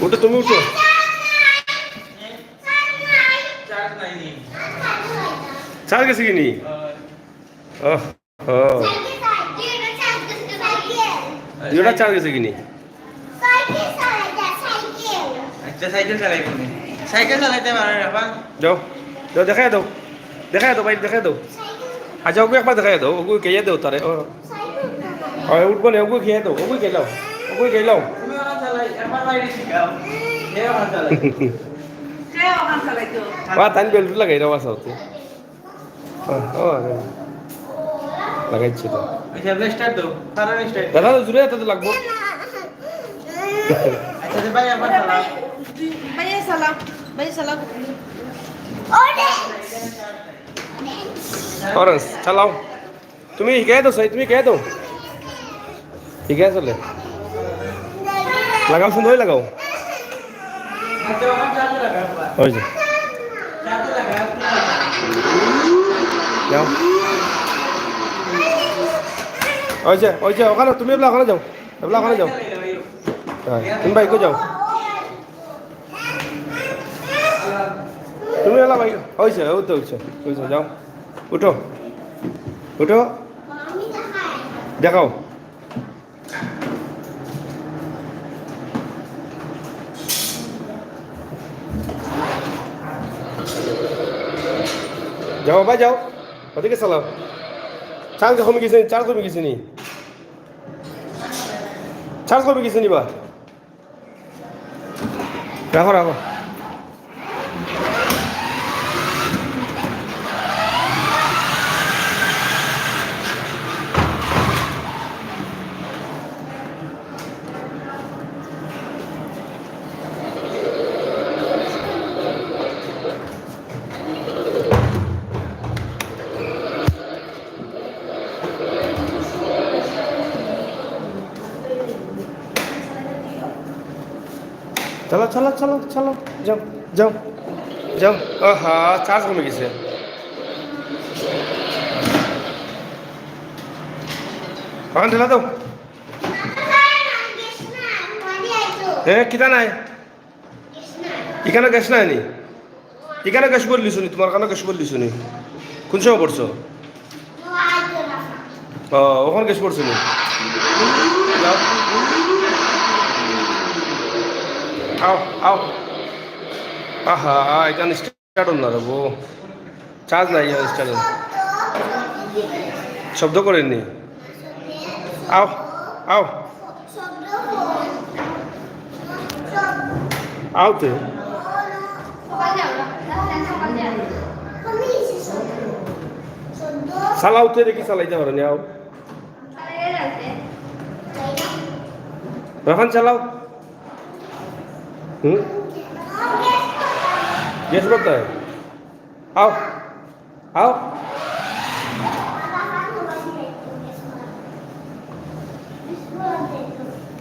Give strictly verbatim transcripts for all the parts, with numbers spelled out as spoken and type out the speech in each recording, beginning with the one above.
উঠো, তুমি উঠো। চার্জ গেছে কি নি? ও, ও। দুইটা চার্জ গেছে কি নি? আচ্ছা, সাইকেল চালাইতে পারে, বাবা। যাও, যাও, দেখাই দাও। দেখাই দাও, ভাই, দেখাই দাও। আচ্ছা, ওগু একবার দেখাই দাও, ওগু খেয়ে দাও তারে। ও। ও, উঠবো না, ওগু খেয়ে দাও, ওগু খেলাও, ওগু খেলাও। তুমি ওখান চালাই, একবার বাইরে শিখাও। কে ওখান চালাই? কে ওখান চালাই তো? বা, তাই বেল্ট লাগাই দাও, বাসাও তো। ও, ও, আরে। লাগাইছি তো। আচ্ছা, আপনি স্টার্ট দাও। তারা স্টার্ট। দাদা, তো জুড়ে এত তো লাগবো। আচ্ছা, তো ভাই, একবার চালাও। ভাইয়া চালাও, ভাইয়া চালাও। অরেঞ্জ, চালাও। তুমি হিকাই দাও, সাই, তুমি হিকাই দাও। হিকাই আসলে। লাগাও, সুন্দর করে লাগাও। ওই যে। যাও। ওই যে, ওই যে, ওখানে, তুমি এবলা ওখানে যাও। এবলা ওখানে যাও। হ্যাঁ, তুমি বাইকো যাও। তুমি এলা ভাই, হইছে, ওই তো হইছে, হইছে, যাও। উঠো। উঠো। দেখাও। যাও ভাই, যাও। ওদিকে চালাও। চার্জ কমে গেছে নি? চার্জ কমে গেছে নি? চার্জ কমে গেছে নি বা? রাখো, রাখো। চলো, চলো, চলো, চলো, যাও, যাও, যাও। আহা, চার্জ কমে গেছে। এখন ঠেলা দাও। এ, কিতা নাই? ইখানো গ্যাস নাই নি? ইখানো গ্যাস ভরলিছো নি? তুমার কানো গ্যাস ভরলিছো নি? কোন সময় পড়ছো? ও, অখন গ্যাস পড়ছে নি? যাও। আও, আও। আহা, ইখান স্টার্ট অর না রে বো। চার্জ নাই, ইয়া, স্টার্ট অর না। শব্দ করেনি। আও, আও। আও তে। চালাও তে দেখি, চালাইতে পারো নি, আও। রাফান চালাও। হুম? গ্যাস ভরতে হয়। আও, আও।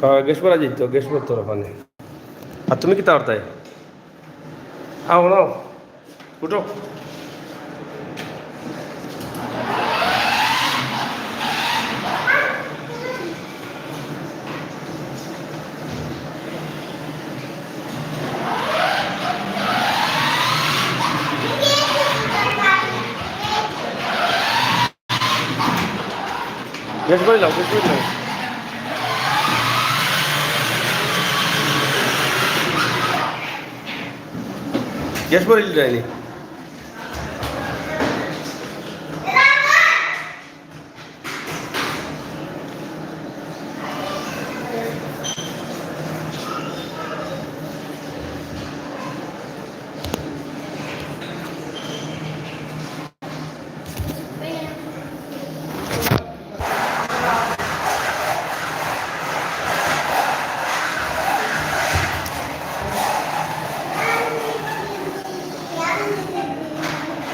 হ্যাঁ, গ্যাস ভরা যাইতো, গ্যাস ভরতো রাফানে। আর তুমি কিতা করতায়? আও, নাও। উঠো। গ্যাস ভরি লাও, গ্যাস ভরি লাও। গ্যাস ভরি যায়নি।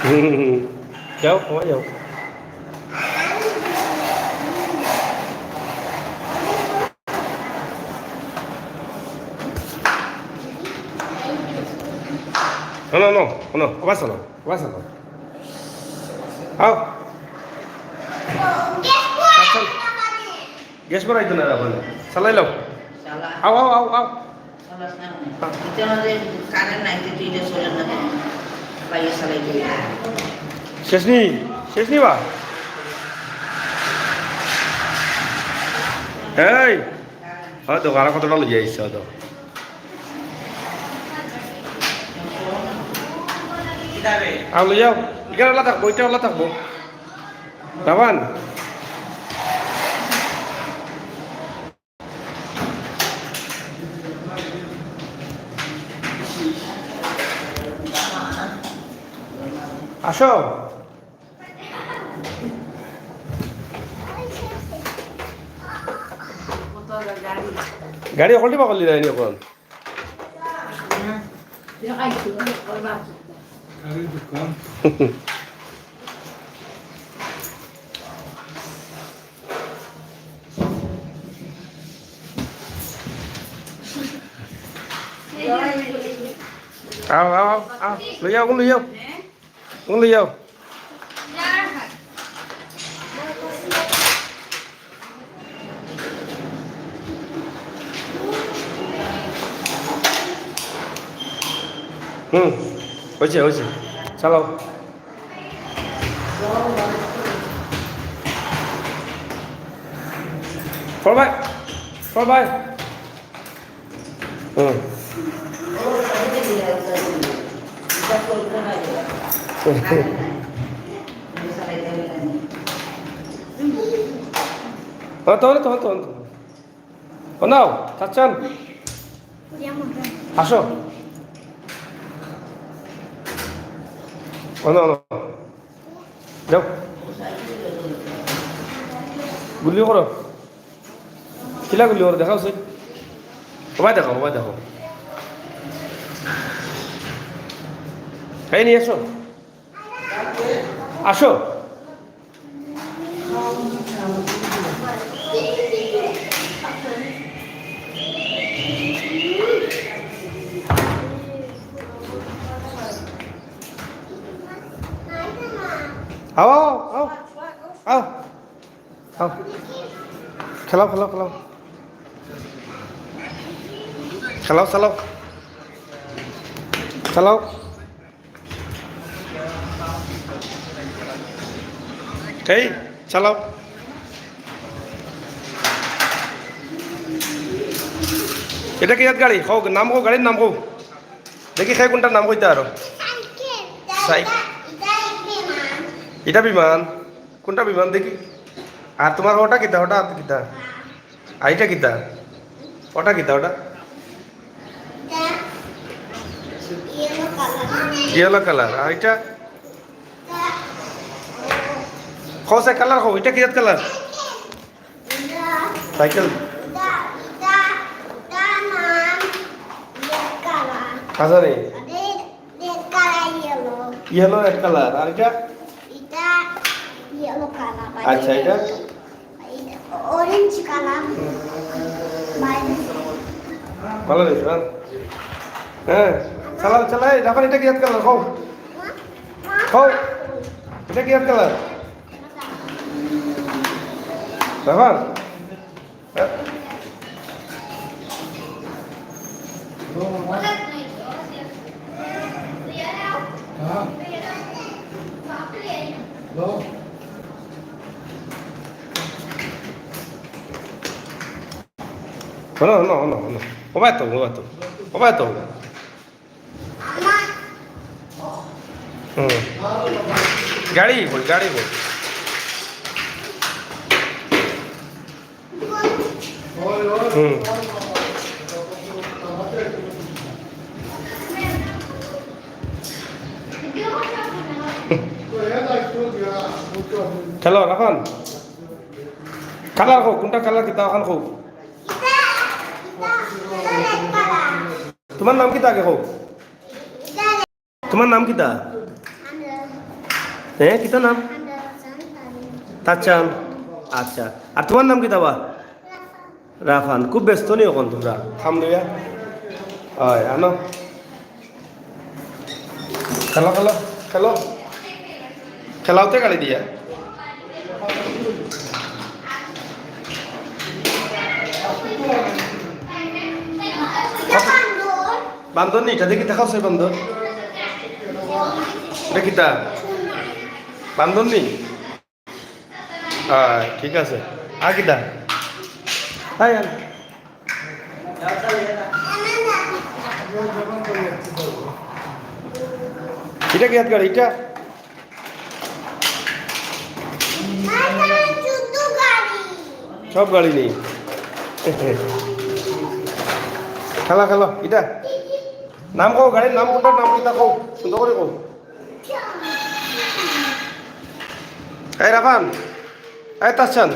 হুম, হুম, হুম। যাও, ঘুমাই যাও। No, no, no, no, আবার চালাও, আবার চালাও। আও। আচ্ছা। গ্যাস ভরাইতো না এখন। চালাই লাও। আও, আও, আও, আও। ইটা আমাদের কারেন্ট নাই, কিন্তু এটা চলে না কেন? বাইরে চালাই দিই। শেষ নি? শেষ নি বা? এই, হয়তো আরো কতটা লইয়া আইছে হয়তো। আর লইয়াও, ইখান ওলা থাকবো, ইটা ওলা থাকবো। রাফান। আসো। গাড়ি অকলটি পাকলি যায়নি এখন। আও, আও, আও, আও। লই যাও, অগুন লই যাও। অগুন লই যাও। হুম, হয়েছে, হয়েছে। চালাও। Four by, four by. হুম। ও, তখন, তখন, তখন, তখন। ও নাও, চাচ্চান। আসো। ও নাও, নাও। যাও। গুলি করো। কিলা গুলি করো, দেখাও সে। ওবায় দেখাও, ওবায় দেখাও। এই নিয়ে আসো। আসো। আও, আও, আও, আও। আও। খেলাও, খেলাও, খেলাও। খেলাও, চালাও। চালাও। এই, চালাও। ইটা কিজাত গাড়ি? কও, নাম কও, গাড়ির নাম কও। দেখি, কে কোনটার নাম কইতা আরো। সাইকেল। ইটা বিমান। কোনটা বিমান দেখি? আর তোমার ওটা কিতা? ওটা কিতা? আর ইটা কিতা? ওটা কিতা ওটা? Yellow colour. আর ইটা? কও সে কালার কও, ইটা কিজাত কালার? সাইকেল। আচ্ছা রে। Red color, yellow. Yellow, red color. আর ইটা? ইটা yellow color. আচ্ছা, ইটা? ইটা orange color. ভালো হয়েছে, হ্যাঁ? হ্যাঁ। চালাও, চালাও। এই, রাফান, ইটা কিজাত কালার? কও। কও। ইটা কিজাত কালার? রাফান? হুনো, হুনো, হুনো, হুনো। ওবায় তো, ওবায় তো। ওবায় তো, ওবায়। হুম। গাড়ি বল, গাড়ি বল। হুম। খেলো, রাফান। কালার কও, কোনটা কালার কিতা অখান কও। তোমার নাম কিতা আগে কও? তোমার নাম কিতা? হ্যাঁ, কিতা নাম? তাচান। আচ্ছা। আর তোমার নাম কিতা বা? রাফান। খুব ব্যস্ত নি অখন তোমরা? কাম লইয়া? অয়, আনো। খেলো, খেলো, খেলো। খেলাওতে গালি দিয়া। বান্দর নি, ইটা দেখি দেখাও চাই বান্দর। ইটা কিতা? বান্দর নি? আয়, ঠিক আছে। আর কিতা? আয়, আয়। ইটা কিতা গাড়ি? ইটা? সব গাড়ি নি। খেলা, খেলা। ইটা? নাম কও, গাড়ির নাম কোনটা? নাম কিতা কও? সুন্দর করি কও। এই রাফান, এই তাসসান,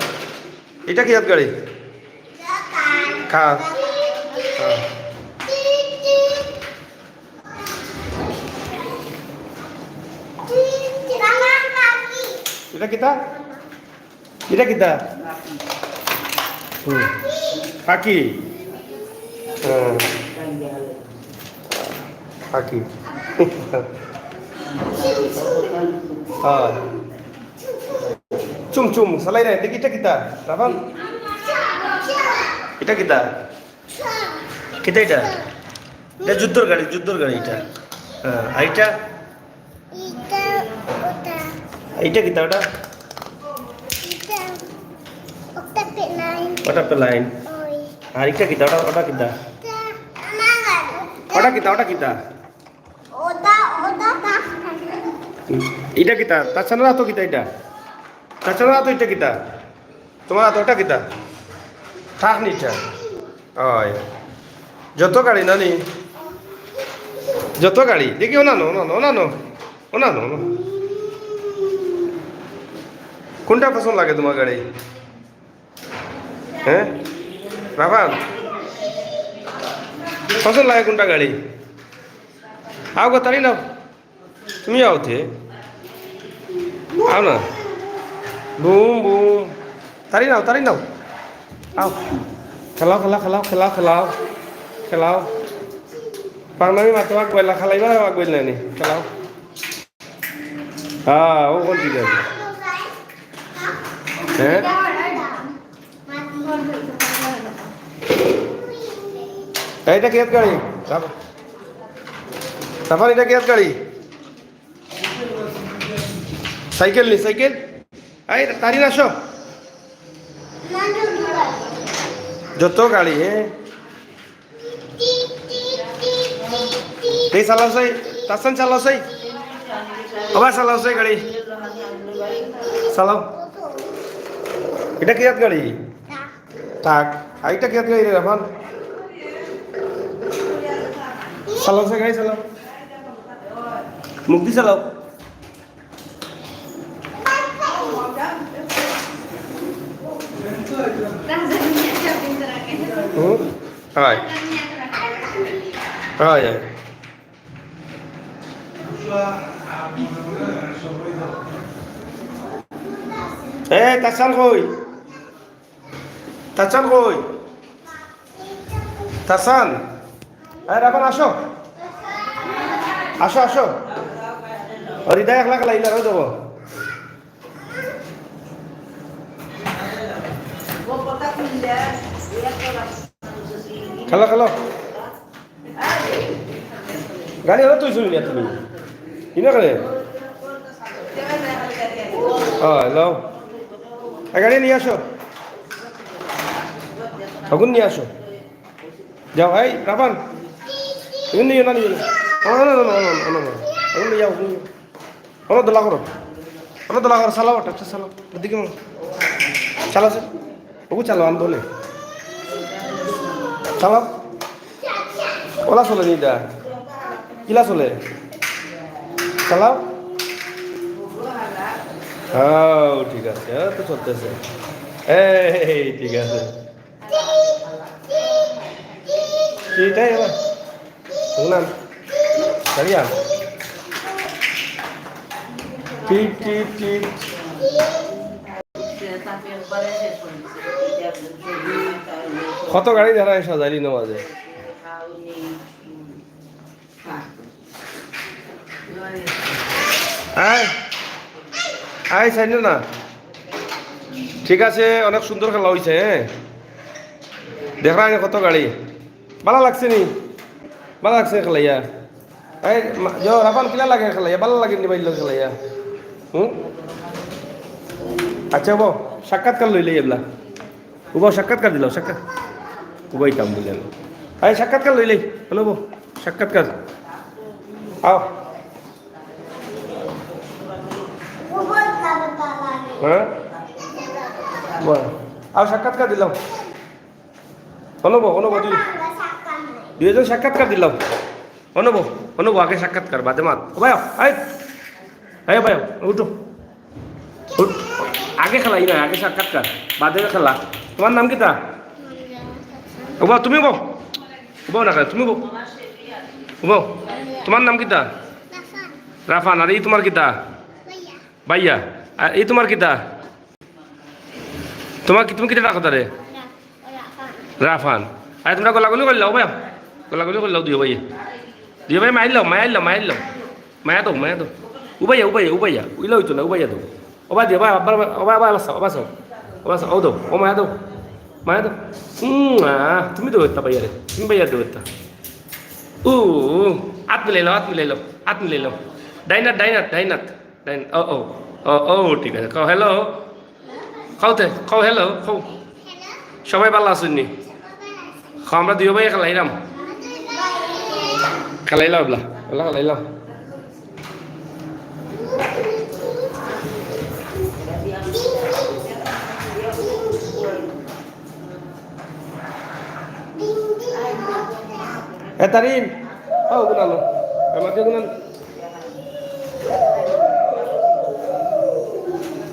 ইটা কিতা গাড়ি? খা। খা। ইটা কিতা? ইটা কিতা? হুম। পাখি। হ্যাঁ। পাখি। হ্যাঁ। চুম চুম, চালাই রে। দেখি, ইটা কিতা? রাফান? ইটা কিতা? কিতা ইটা? ইটা যুদ্ধর গাড়ি, যুদ্ধর গাড়ি ইটা। হ্যাঁ, আর ইটা? ইটা ওটা। ইটা কিতা ওটা? ইটা ওটা প্লেন। ওটা প্লেন। ওই। আর ইটা কিতা? ওটা, ওটা কিতা? ইটা আমার গাড়ি। ওটা কিতা? ওটা কিতা? ওটা, ওটা তা। ইটা কিতা? তাছাড়া তো কিতা ইটা? তাছাড়া তো ইটা কিতা? তোমার হাতে ওটা কিতা? থাক নি ইটা। অয়। যত গাড়ি না নি? যত গাড়ি। দেখি, ওনা নো, ওনা নো, ওনা নো। ওনা নো, ওনা। কোনটা পছন্দ লাগে তোমার গাড়ি? হ্যাঁ? রাফান? পছন্দ লাগে কোনটা গাড়ি? আও গো, তাড়ি নাও। তুমি আও তে। আও না। Broom, broom. তাড়ি নাও, তাড়ি নাও। আও। খেলাও, খেলাও, খেলাও, খেলাও, খেলাও। খেলাও। পাংনামি মাতো আগ বইলা, খেলাইবা আগ বইলা নি। খেলাও। হ্যাঁ, ও কোন দিকে আছে? হ্যাঁ? এই, ইটা কিয়াত গাড়ি? রাফান, ইটা কিয়াত গাড়ি? সাইকেল নি, সাইকেল? এই, তাড়ি না আসো। যত গাড়ি, হ্যাঁ? এই চালাও চাই, তাসান চালাও চাই। আবার চালাও চাই গাড়ি। চালাও। ইটা কিয়াত গাড়ি? ট্রাক। আর ইটা কিয়াত গাড়ি রে রাফান? চালাও চাই গাড়ি চালাও। মুখ দি চালাও। হুম? হয়। হয়, হয়। এ, তাসান কই? তাসান কই? তাসান? আরে, রাফান, আসো। আসো, আসো। ও, হৃদয় একলা একলা ইলা রয়ে যাবো। খেলো, খেলো। গাড়ি হলো তুই শুনি না তুমি। কি না করে? ও, হ্যালো। এ, গাড়ি নিয়ে আসো। আগুন নিয়ে আসো। যাও, এই, রাফান। এগুন নিয়ে না, নিয়ে না। ও, না, না, না, না, না, না, না। এগুন নিয়ে যাও, এগুন নিয়ে যাও। ওরা দোলা করো। ওরা দোলা করো, চালাও, আচ্ছা, চালাও। ওদিকে মারো। চালাও, স্যার। ওগু চালাও, আমি বলে। চালাও। ওলা চলে নি ইটা? কিলা চলে? চালাও। হ্যাঁ, ঠিক আছে। হ্যাঁ, তো চলতেছে। এই, ঠিক আছে। এইটাই এবার। শুনলাম। গাড়ি আন। টিপ, টিপ, টিপ। কত গাড়ি দাঁড়ায় সাজাইলি না মাঝে। আয়, আয়, সাইড না। ঠিক আছে, অনেক সুন্দর খেলা হইছে, হ্যাঁ। দেখরা কত গাড়ি। ভালা লাগছে নি? ভালা লাগছে খেলাইয়া? এই, মা-, জো, রাফান, কিলা লাগে খেলাইয়া? ভালা লাগে নি ভাইর লগে খেলাইয়া? হুম? আচ্ছা, উবাও, সাক্ষাৎকার লইলে এবলা। উবাও, সাক্ষাৎকার দিলাও, সাক্ষাৎ। উবাইতাম বুঝলেন। এই, সাক্ষাৎকার লইলে, হ্যালো, উবাও, সাক্ষাৎকার। আও। হ্যাঁ? বল। আও, সাক্ষাৎকার দিলাও। অনো বও, অনো বও, দুই, দুইজন সাক্ষাৎকার দিলাও। অনো বও, অনো বও, আগে সাক্ষাৎকার, বাদে মাত। ও ভাই, এই, এই ভাই, উঠো। উঠ। আগে খেলা, ই না, আগে সাক্ষাৎকার, বাদে খেলা। তোমার নাম কিতা? ও বও, তুমি বও। ও বও না কেনে, তুমি বও। ও বও, তোমার নাম কিতা? রাফান, আর ই তোমার কিতা? ভাইয়া। আর ই তোমার কিতা? তোমার কি, তুমি কিতা ডাকো তারে? রাফান। আরে তোমরা গলাগলি করিলাও ভাই, গলাগলি করিলাও দুই ভাই, দুই ভাই মাইর লাও, মাইর লাও, মাইর লাও, মায়া দাও, মায়া দাও। উবাইয়া, উবাইয়া, উবাইয়া, উইলা অইতো না, উবাইয়া দাও। ওবা দিও, ওবা, ওবা, ওবা, ওবা, বাসাও, ওবা বাসাও, ওবা বাসাও, ও দাও, ও মায়া দাও, মায়া দাও। উম, আহ, তুমি দাও একটা ভাইয়ারে, তুমি ভাইয়া দাও একটা। উ, আত মিলাইলাও, আত মিলাইলাও, আত মিলাইলাও। ডাইনাত, ডাইনাত, ডাইনাত। দেন, ও, ও, ও, ও, ঠিক আছে। কও হ্যালো। কও তে, কও হ্যালো, কও। সবাই ভালা আছইন নি? কও, আমরা দুইও ভাইয়ে খেলাইলাম। খেলাইলাম এবলা, এবলা খেলাইলাম। এ তারিন, ও গুনালো, আমাকে গুনালো।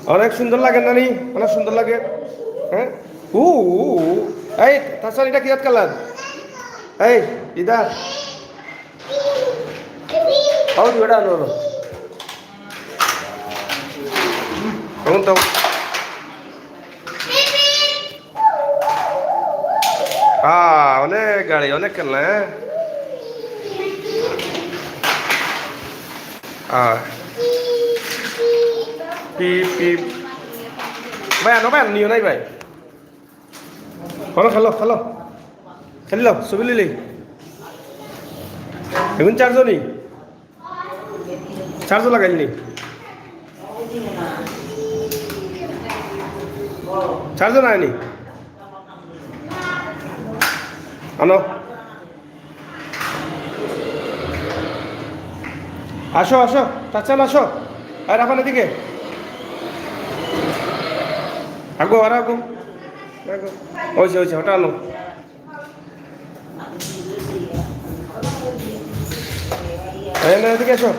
অনেক সুন্দর লাগে নানি, অনেক সুন্দর লাগে। হ্যাঁ? উ, উ, উ। এই, তাছাড়া এটা কি জাত কালার? এই, ইদা। আও, তুই এটা আনো, আনো। এখন তো আহ, অনেক গাড়ি, অনেক খেলনা, হ্যাঁ? আহ। পিপ, পিপ। ভাই, আনো, ভাই, আনো, নিও নাই, ভাই। খেলো, খেলো, খেলো। খেলিলাও, ছবি লইলে। এখন চারজনই। চার্জ লাগাইল নি? চার্জ নাই নি? আনো। আসো, আসো, চাচান আসো। আর এখন এদিকে। আগো, আর আগো। আগো। ওই যে, ওই যে, ওটা আনো। এই না, এদিকে এসো।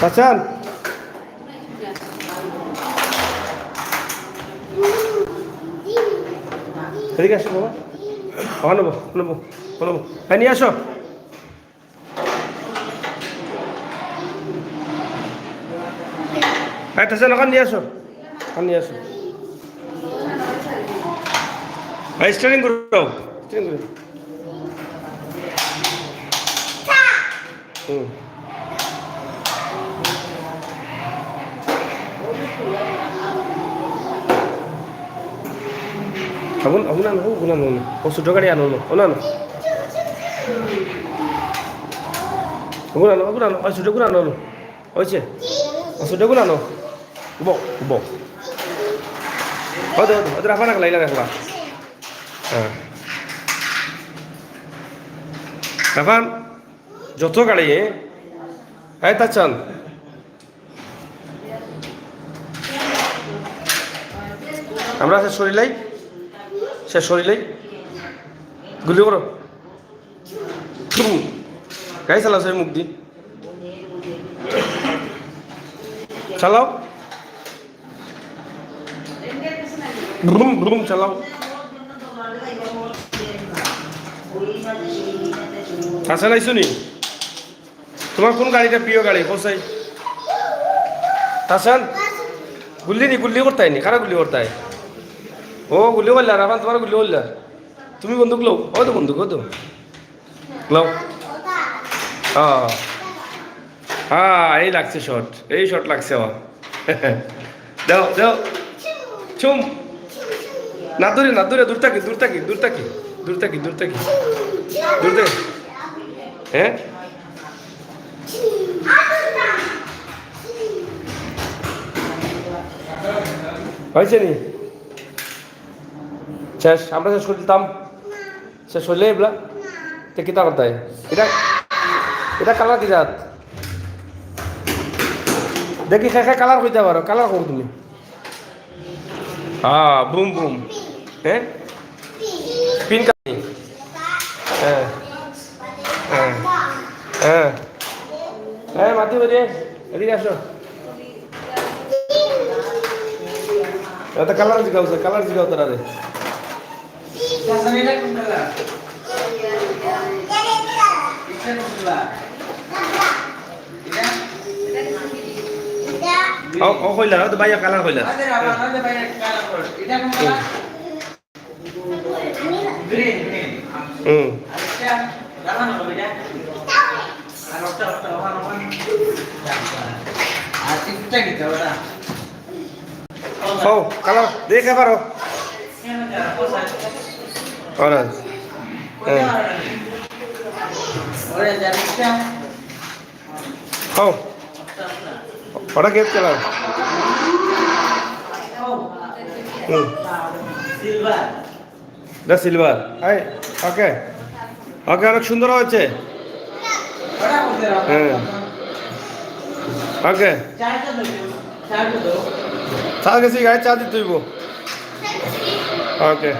হাসান। এদিকে আসো বাবা। ওখানে বো, ওখানে বো, ওখানে বো। এই নিয়ে আসো। এই, তাহসান, ওখান নিয়ে আসো। ওখান নিয়ে আসো। এই, steering ঘুরাও। Steering ঘুরাও। হুম। আগুন, আগুন আনো, আগুন আনো, আনো। ও ছোট গাড়ি আনো, আনো, আনো, আনো। আগুন আনো, আগুন আনো, ওই ছোট আগুন আনো, আনো। হয়েছে? ও ছোট আগুন আনো। উবো, উবো। ওদের, ওদের, ওদের রাফান একলা, ইলা একলা। হ্যাঁ। রাফান, যত গাড়ি, এ? এই তাচান। আমরা শেষ করিলাই, শেষ করিলাই, গুলি করো। হুম। গাড়ি চালাও, সেই মুখ দি। চালাও। ব্রুম, ব্রুম, চালাও। আচ্ছা, নাইছো নি? তোমার কোন গাড়িটা প্রিয় গাড়ি? কোথায়? হাসান? গুল্লি নি, গুল্লি করতায় নি? কারা গুল্লি করতায়? ও, গুল্লি করলা, রাফান তোমার গুল্লি করলা। তুমি বন্দুক লও। ও তো বন্দুক, ও তো। লও। হ্যাঁ। হ্যাঁ, এই লাগছে শট। এই শট লাগছে আমার। দাও, দাও। চুম। না দূরে, না দূরে, দূর থাকি, দূর থাকি, দূর থাকি, দূর থাকি, দূর থাকি। বুঝলে? হ্যাঁ, হয়েছে নি? শেষ, আমরা শেষ করে দিতাম। শেষ হইলে এগুলা। তো কিতা করতে হয়? এটা, এটা কালার কি জাত? দেখি, কে কে কালার কইতে পারো? কালার কও তুমি। হ্যাঁ, বুম বুম। হ্যাঁ? Pink colour. হ্যাঁ। হ্যাঁ। হ্যাঁ। হ্যাঁ, মাতি বেরিয়ে। এদিকে আসো। এটা কালার জিগাও, কালার জিগাও তারা রে। ও, ও কইলা, ও তো ভাইয়া কালার কইলা। হুম। হুম। ও, কালার, দেখে পারো। অরেঞ্জ। হ্যাঁ। খাও। ওটা কি কালার? হুম। এটা সিলভার। এই, ওকে। ওকে, অনেক সুন্দর হয়েছে। হ্যাঁ। ওকে। চা গেছি, গায়ে চা দিতে হইব। ওকে।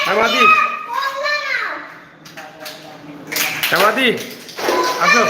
হ্যাঁ, মাদি। হ্যাঁ, মাদি। আসো।